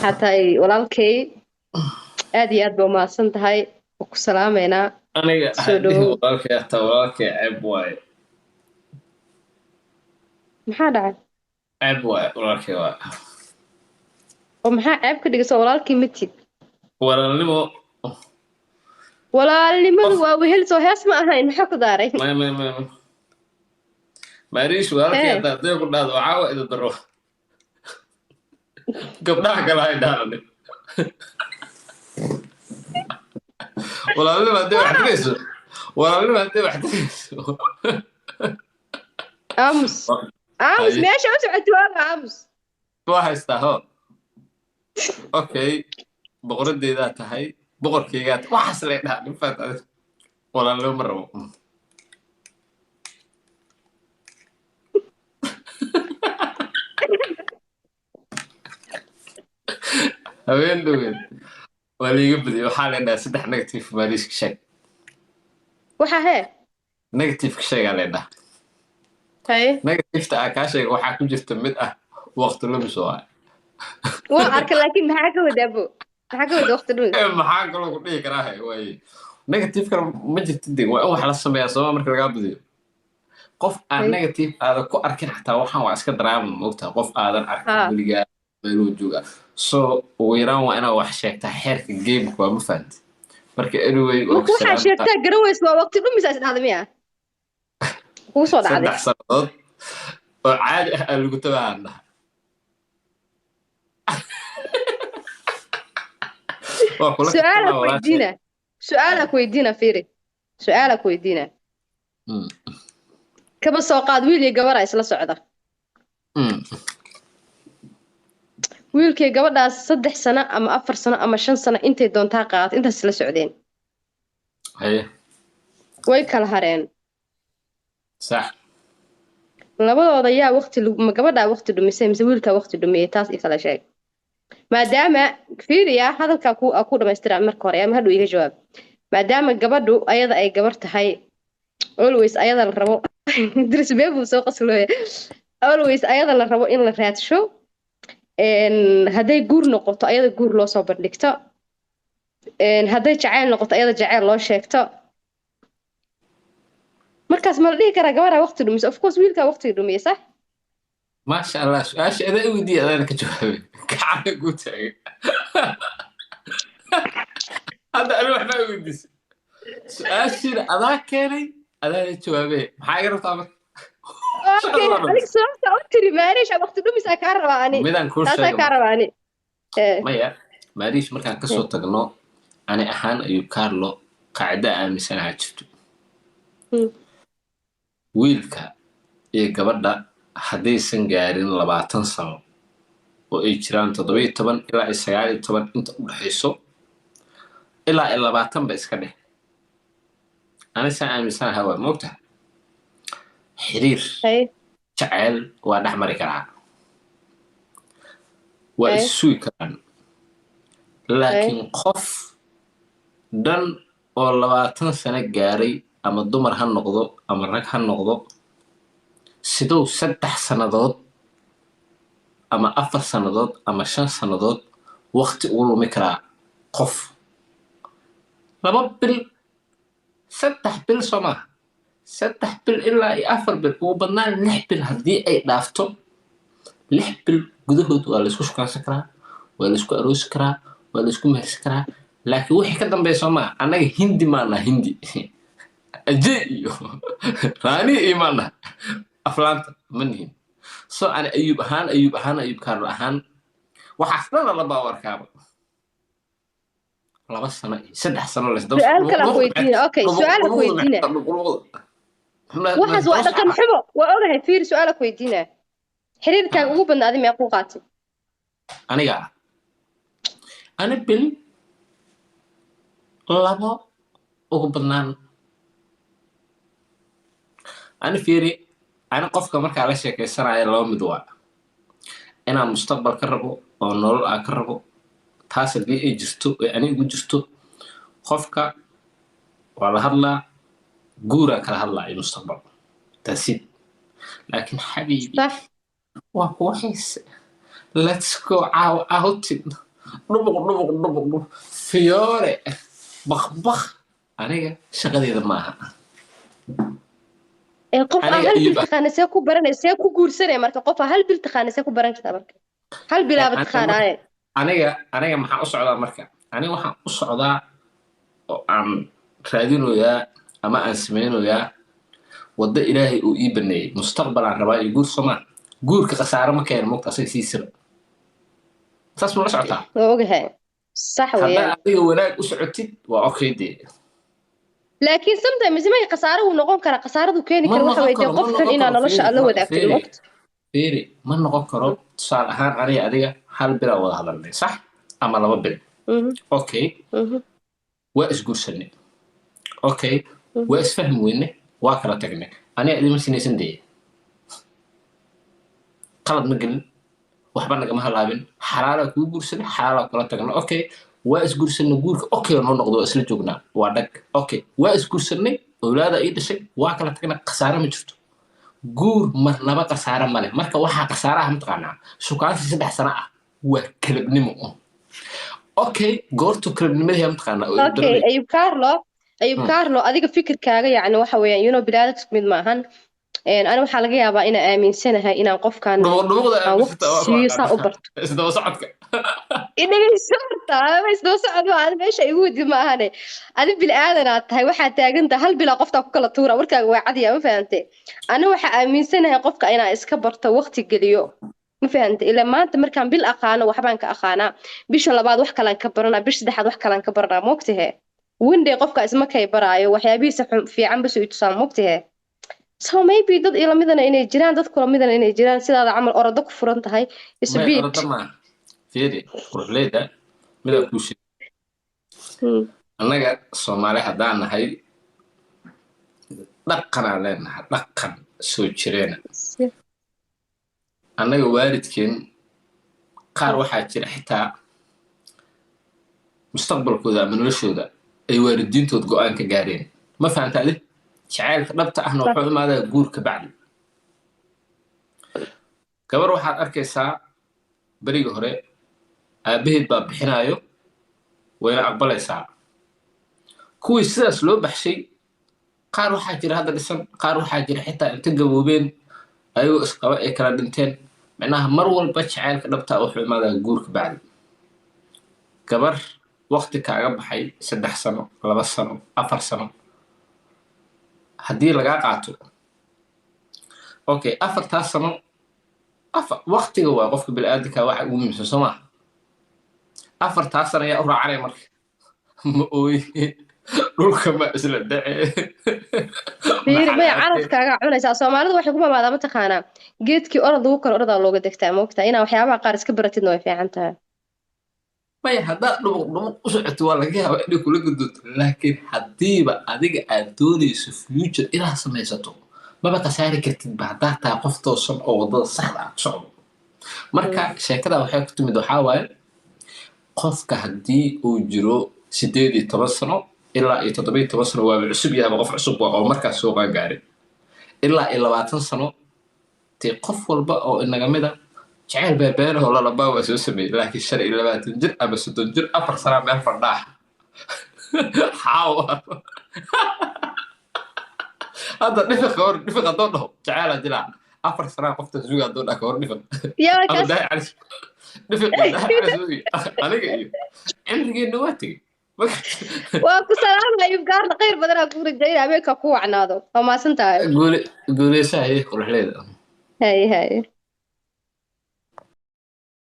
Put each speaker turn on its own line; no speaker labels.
Waxaa tahay walaalkay, aad iyo aad baa umahadsan tahay, waa ku salaameynaa.
Aniga
Soo
hadhihi
dhawow.
Walaalkay hataa walaalkay ceeb waaye.
Maxaa dhacay?
Ceeb waaye, walaalkay waa.
Oo maxaa ceeb ka dhigayso? Walaalkii matid.
Walaalnimo.
Walaalnimadu
Qof
waa wehel, soo hees ma ahayn? Maxaa ku daaray?
Maya, maya, maya, maya. Maariish, walaalkay
Hee.
haddaa hadday ku dhahdo waxaa waa ida daro gabdhaha kale hay dhaanane. Walaalnimo hadday wax dirayso, walaalnimo hadday wax dirayso.
Aamus, aamus.
Haye.
Meesha u socoti waaga, aamus.
Waa haystaa ho. Okay, boqoradeydaa tahay, boqorkeygaa tahay, waxaas lay dhaha ninfaat adig walaalnimo ma rabo. Habeen dhoweed waa liiga badiyay, waxaa la dhahaa saddex negative maariish ka sheeg.
Waxa hee?
Negative ka sheegaa la dhahaa.
Haye.
Negativeta aa kaa sheega waxaa ku jirta mid ah waqti lumis waa.
Waa arka, laakiin maxaa ka wadaa bo? Maxaa ka wada waqti dhumis?
Maxaa kaloo ku dhihi karaa? He waaye, negative kana ma jirto de, waa in wax la sameeyaa sooma marka lagaa badiyo qof aan
Haye.
negative aadan ku arkin xataa waxaan waa iska daraama, moogtaha qof aadan arkin weligaa meeluu jooga, so ugu yaraan waa inaad wax sheegtaa, xeerka gameka waa, ma fahanti? Marka anyway, waa ku
Marka waxaa
salaamtaa.
sheegtaa garan weysa, waa waqti dhumis is dhahda miya kugu soo dhacday?
3 sannadood oo caadi ah aa lagu tabahan dhaha. Waa kula
Su-aala
kaftama
ku
walaashay.
weydiina, su-aala ku weydiina, fiiri, su-aala ku weydiina. Kaba soo qaad wiil iyo gabar isla socda. Wiilkii gabadhaas 3 sano ama 4 sano ama 5 sano intay doontaa qaadato intaas isla socdeen.
Haye.
Way kala hareen.
Sax.
Labadooda yaa waqti ma gabadhaa waqti dhumisay mise wiilkaa waqti dhumiyay? Taas i kala sheeg, maadaama fiiriya hadalkaa ku aa ku dhamaystira marka hore ama hadhow iga jawaab, maadaama gabadhu ayada ay gabar tahay, always ayada la rabo Idris bee buu soo qaslooya, always ayada la rabo in la raadsho, hadday guur noqoto ayada guur loo soo bandhigto, hadday jacayl noqoto ayada jacayl loo sheegto. Markaas ma la dhihi karaa gabadhaa waqti dhumisay? Of course wiilkaa waqti dhumiyay, sax?
Maasha Allah, su-aasha adaa i weydiiyey, adaana ka jawaabay, gacana kuu taagay. Hadda ani waxbaa i weydiisay, su-aashiina adaa keenay, adaana jawaabay, maxaa iga rabtaa marka?
Okay, adiga sababta u tiri maariisha waqti dhumisaa kaa rabaa ani.
Midaan kuu
Taasaa
sheega
kaa rabaa ani.
Maya maariish, markaan kasoo tagno ani ahaan ayuu Carlo qaacida aaminsanaha jirto. Wiilka iyo gabadha haddaysan gaarin 20 sano oo ay jiraan 17 ilaa iyo 19 inta u dhexayso, ilaa iyo 20 ba iska dheh, ani saan aaminsanaha waa, moogtaha, xiriir jaceyl waa dhex mari karaa, waa is sugi karaan, laakiin qof dhan oo 20 sano gaaray, ama dumar ha noqdo ama rag ha noqdo, siduu 3 sannadood ama 4 sannadood ama 5 sannadood waqti ugu lumi karaa qof 2 bil, 3 bil soo maaha, 3 bil ilaa iyo 4 bil, ugu badnaan 6 bil, haddii ay dhaafto 6 bil gudahood waa laysku shukaansan karaa, waa laysku aroosi karaa, waa laysku mehersan karaa, laakiin wixii ka dambeeya soo maaha, annaga Hindi maana, Hindi Ajay iyo Raani iyo maana aflaanta ma nihin. So ani Ayuub ahaan, Ayuub ahaan, Ayuub Kaarlo ahaan, waxaas dhan laba u arkaaba 2 sano iyo 3 sano laysdaba.
Su-aal kale aan ku weydiina. Okay, su-aal aan ku weydiina. Waxaas waa dhaqan xumo, waa ogahay. Fiiri, su-aal aan ku weydiina: xiriirkaaga ugu badnaa adi meequu qaatay?
Aniga ani bil, labo ugu badnaan. Ani fiiri, ani qofka markaa la sheekaysanaya laba mid waa inaan mustaqbal ka rabo oo nolol aan ka rabo. Taas haddii ay jirto ee ani igu jirto, qofka waa la hadlaa, guuraa kala hadlaa iyo mustaqbal taasid, laakiin xabiibi, waa kuwa xiise, let's go caawa outing. Dhubuq dhubuq dhubuq dhubuq, fiyoore, bakbak, aniga shaqadeeda maaha.
Ee qof aan
Aniga
hal bil
Ayuub
taqaana see ku baranay, see ku guursanay? Marka qof aan hal bil taqaana see ku baran kartaa? Marka hal bilaaba taqaanaaye.
Aniga maxaan u socdaa marka? Aniga waxaan u socdaa oo aan raadinoyaa ama aan samaynoyaa waddo Ilaahay uu ii baneeyey. Mustaqbal aan rabaa iyo guur, soomaa? Guurka khasaaro ma keeno, mogta? Asaga siisaba saas ma la socotaa?
Waa ogahay, sax
Haddaa
weeyaan.
adiga wanaag u socotid, waa okay dee.
Laakiin sometimes may khasaaro wuu noqon karaa. Khasaaradu keeni
Ma
kara waxa
noqon
weeye dee
karo, ma
qof xun
noqon
inaa
karo.
nolosha
Fiiri,
aad la wadaagtid.
Fiiri.
Mogta?
Fiiri, ma noqon karo. Tusaale ahaan, aniga adiga hal bilaa wada hadalnay, sax? Ama 2 bil. Okay. Waa isguursanay, okay. Waa isfahmi weyne, waa kala tagnay. Aniga idima sinaysan dee, qalad ma gelin, waxba nagama halaabin. Xalaalaa kuu guursanay, xalaalaa kula tagnay. Okay, waa isguursanay, guurka okay noo noqdo, waa isla joognaa, waa dhag. Okay, waa isguursanay, owlaada ii dhashay, waa kala tagnay, khasaare ma jirto. Guur marnaba khasaare ma leh. Marka waxaa khasaaraha mataqaanaa shukaansi 3 sano ah waa kalabnimo. Okay, goortu kalabnimadii mataqaanaa oo
Okay.
daranay.
Ayub Carlo, Ayub Carlo, adiga fikirkaaga yacni waxa weeyaan bini'aadamka isku mid maahan. Ani waxaa laga yaabaa inaan aaminsanahay inaan qofkan
Dhubuq dhubuqda
aan waqti
aaminsanta waa ku
siiyo saan u
aqaanaa
barto.
Isdaba socodka.
Idhegeyso horta, ama isdaba socod ma aha, meesha igu wadi ma ahane. Adi bini-aadan aad tahay, waxaa taagan tahay hal bilaa qoftaa ku kala tuura. Warkaaga waa cadiya, ma fahante? Ani waxaa aaminsanahay qofka inaan iska barto, waqti geliyo, ma fahante? Ilaa maanta markaan bil aqaano waxbaan ka aqaanaa, bisha labaad wax kalaan ka baranaa, bisha saddexaad wax kalaan ka baranaa, mogtahe? One day qofka isma kay baraayo waxyaabihiisa xun fiican bas i tusaan, mogtahe? So maybe dad ila midana inay jiraan, dad kula midana inay jiraan, sidaada camal orado ku furan tahay.
May.
Speed.
Orada maaha. Fiiri, quruxleyda, midaa kuu sheeg. Annaga Soomaali haddaan nahay, dhaqanaan leenahay, dhaqan soo jireena. Annaga waalidkeen qaar waxaa jira xitaa mustaqbalkooda ama noloshooda ay waalidiintood go'aan ka gaareen, ma fahamta? Adi jacaylka dhabta ahna wuxuu imaadaa guurka bacdi. Gabar waxaad arkaysaa berigii hore aabbaheed baa bixinaayo, wayna aqbalaysaa. Kuwii sidaas loo baxshay qaar waxaa jira hadda dhisan, qaar waxaa jira xitaa inta gaboobeen ayagoo isqaba ay kala dhinteen. Micnaha mar walba jacaylka dhabta ah wuxuu imaadaa guurka bacdi. Gabar waqti kaaga baxay, 3 sano, 2 sano, 4 sano, haddii lagaa qaato, okay, afartaas sano afar waqtiga waa qofka bini'aadamka waxa ugu muhiimsan, soo maaha? Afartaas sano ayaa u raacanaya. Marka ma ooye, dhulka ma isla dhace.
Fiiri, maya, calafkaagaa cunaysaa. Soomaalidu waxay ku mamaadaa, mataqaanaa, geedkii orod lagu kalo orodaa looga degtaa, moogtaa? Inaa waxyaabaha qaar iska baratidna way fiican tahay.
Maya, haddaad dhubuq dhubuq u socoto, waa laga yaabaa inay kula gudunto, laakiin haddiiba adiga aad doonayso future inaad samaysato, maba khasaari kartidba haddaad tahay qof toosan oo waddada saxda ah ku socdo. Marka sheekada waxay ku timid waxaa waaye, qofka haddii uu jiro 18 sano ilaa iyo 17 sano, waaba cusub yahaba, qof cusub waa oo markaas soo qaangaaray, ilaa iyo 20 sano, dee qof walba oo inaga mid a jacayl beebeerahoo lalabaa waa soo sameeyey. Laakiin 25 jir ama 30 jir 4 sanaa meel fadhaa xaawa hadda dhifiq kahor dhifiq haddoo dhaho jaceelaa jilaa 4 sanaa qofta suga haddoo dhaha kahor dhifiq
Yaa
ama
kaas.
Dahi cali dhifiq iyo dahi cali sugi, aniga iyo cimrigeenna waa tegey.
Waa ku salaamaya, gaarna khayr badanaa kuu rajaynaya, habeenka ku wacnaado, waa maasan tahay.
Guuleysaha quruxleyda.
Hay hay.